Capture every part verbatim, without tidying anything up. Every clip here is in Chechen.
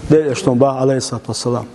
Делан Элчано бах, Ӏалайхи ссалату вассалам.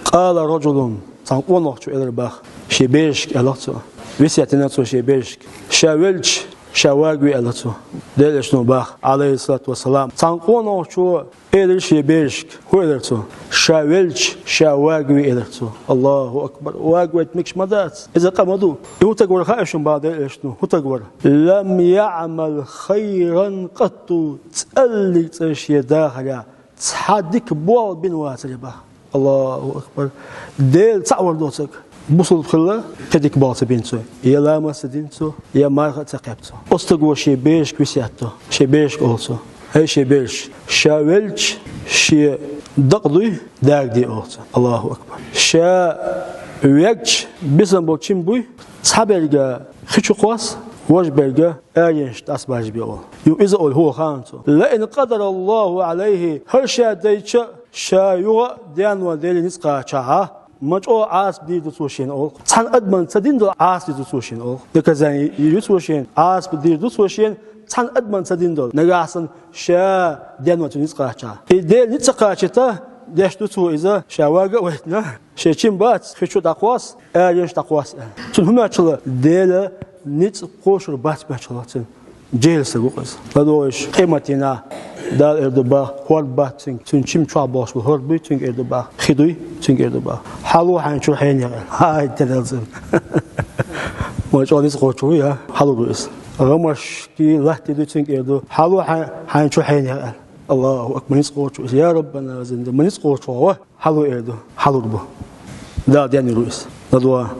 Къала раджулун, цхьан къонахчо элира бах, шен берашка аьлар цо. Весет дина цо шен берашка. Ша велча, ша вагаве аьлар цо. Делан Элчано бах, Ӏалайхи ссалату вассалам. Цхьан къонахчо элира шен берашка. ХӀун элира цо? Ша велча, ша вагаве аьлар цо. Аллаху акбар. Вагавайта мегаш ма дац. Иза къа ма ду. И хӀун стаг вар хаьий шуна бах Делан Элчано? ХӀун стаг вар? Лам яъмал хайран къатту, цӀаллиг цӀа шен дахарехь цхьа дика болх бина вацар бах. Аллаху акбар. Дела цхьаъ вар доцург. Бусалба хилла, кхин дика болх ца бина цо. Я ламаз ца дина цо, я марха а ца кхаьбна цо. Оцу стага шен берашка весет до. Шен берашка олу цо. ХӀай шен бераш, ша велча, шен дакъа дуй, дагаде олу цо. Аллаху акбар. Ша вегча, бисина болу чим буй, цхьаберга хи чу кхосса, важа берга аренашка дӀасабаржабе олу. Юха иза олу хӀора ханна цо. Ла ин къадараллаху Ӏалайхи, хӀара ша дайча а, ша юха а денван Деле ницкъ кхачахь, ма чӀогӀа Ӏазап дийр ду цо шена олу. Цхьана адамна ца дина долу Ӏазап дийр ду цо шена олу. Наказание йийр ю цо шена, Ӏазап дийр ду цо шена, цхьана адамна ца дина долу. Нагахь санна ша денван цо ницкъ кхачахь. И Деле ницкъ ца кхачийта, деш ду цо иза, ша вага а вайтина, шен чим бац, хи чу дӀакхосса, аренашка дӀакхосса аьлла. Цунна хӀун моьттуш хилла? Делан ницкъ кхочур бац моьттуш хилла цунна. Жехьил стаг ву-кх иза. ЛадогӀийша, къематдийнахь Дала эр ду бах, хӀорд бац цуьнга, цуьнан чим чохь болуш болу хӀорд буй, цуьнга эр ду бах. Хи дуй, цуьнга эр ду бах. Хьало хьайна чуьра хьенех аьлла. ХӀай, де Дала цунна. Ма чӀогӀа ницкъ кхочуш ву, я? Хьало ву иза. ГӀамашкий, латта дуй, цуьнга эр ду. Хьало хьайн, хьайна чуьра хьенех аьлла. Аллаху акбар, ма ницкъ кхочуш ву иза. Я Раббана, зинда, ма ницкъ кхочуш ву хьо. Хьало эр ду, хьалур бу. Дала денйина ву иза. ЛадогӀа,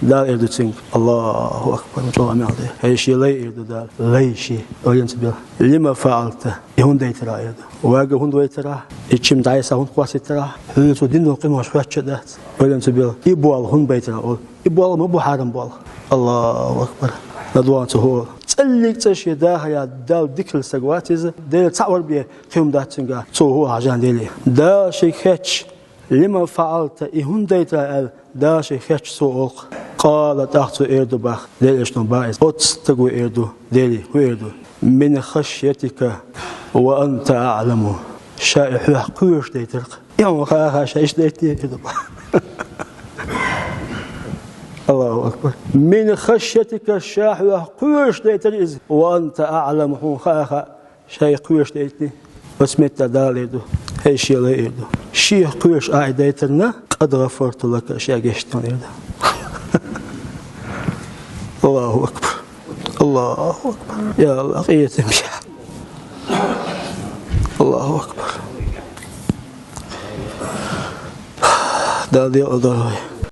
Дала эр ду цуьнга. Аллаху акбар, чӀогӀа мел де. ХӀай шен лай, эр ду Дала. Лай шен, ойла ца бел. Лима фаӀалта, и хӀунда дайтарахь, эр ду. Вага хӀунда вайтарахь? И чим дӀасахьа хӀунда кхоссийтарахь? Хьоьца дина долу къинош хӀоьттича а дац. Ойла ца бел. И болх хӀунда байтарахь олу? И болх ма бу хьарам болх. Аллаху акбар. ЛадогӀа цо хӀора. ЦӀаллиг цӀа шен дахарехь Далла дика хилла стаг вац иза. Делан цхьаъ вар бен кхин хӀума дац цуьнгахь. Цо хӀун хьажа Деле? Дала шега хаьттича, лима фаӀалта, и хӀунда дайтарахь аьлла, Дала шега хаьттича, цо олу-кх. Къала, тӀаккха цо эр ду бах, Делан Элчано бах иза. Оцу стага эр ду Деле, хӀун эр ду? Мин хашйатика ва анта аӀламу. Ша и хьох кхоьруш дайтар-кх. И хьуна хаа-хаа ша иштта дайтинера, эр ду бах. Аллаху акбар. Мин хашйатика, ша хьох кхоьруш дайтар иза. Ва анта аӀламу, хьуна хаа-хаа. Ша и кхоьруш дайтиний? Оцу метта Дала эр ду. ХӀай шен лай, эр ду. Шех кхоьруш ахь и дайтарна, къад гӀафарту лака, ша гечдина, эр ду. Аллаху акбар. Аллаху акбар. Я Аллах, къинхетам бе. Аллаху акбар. Дала декъал дойла вай.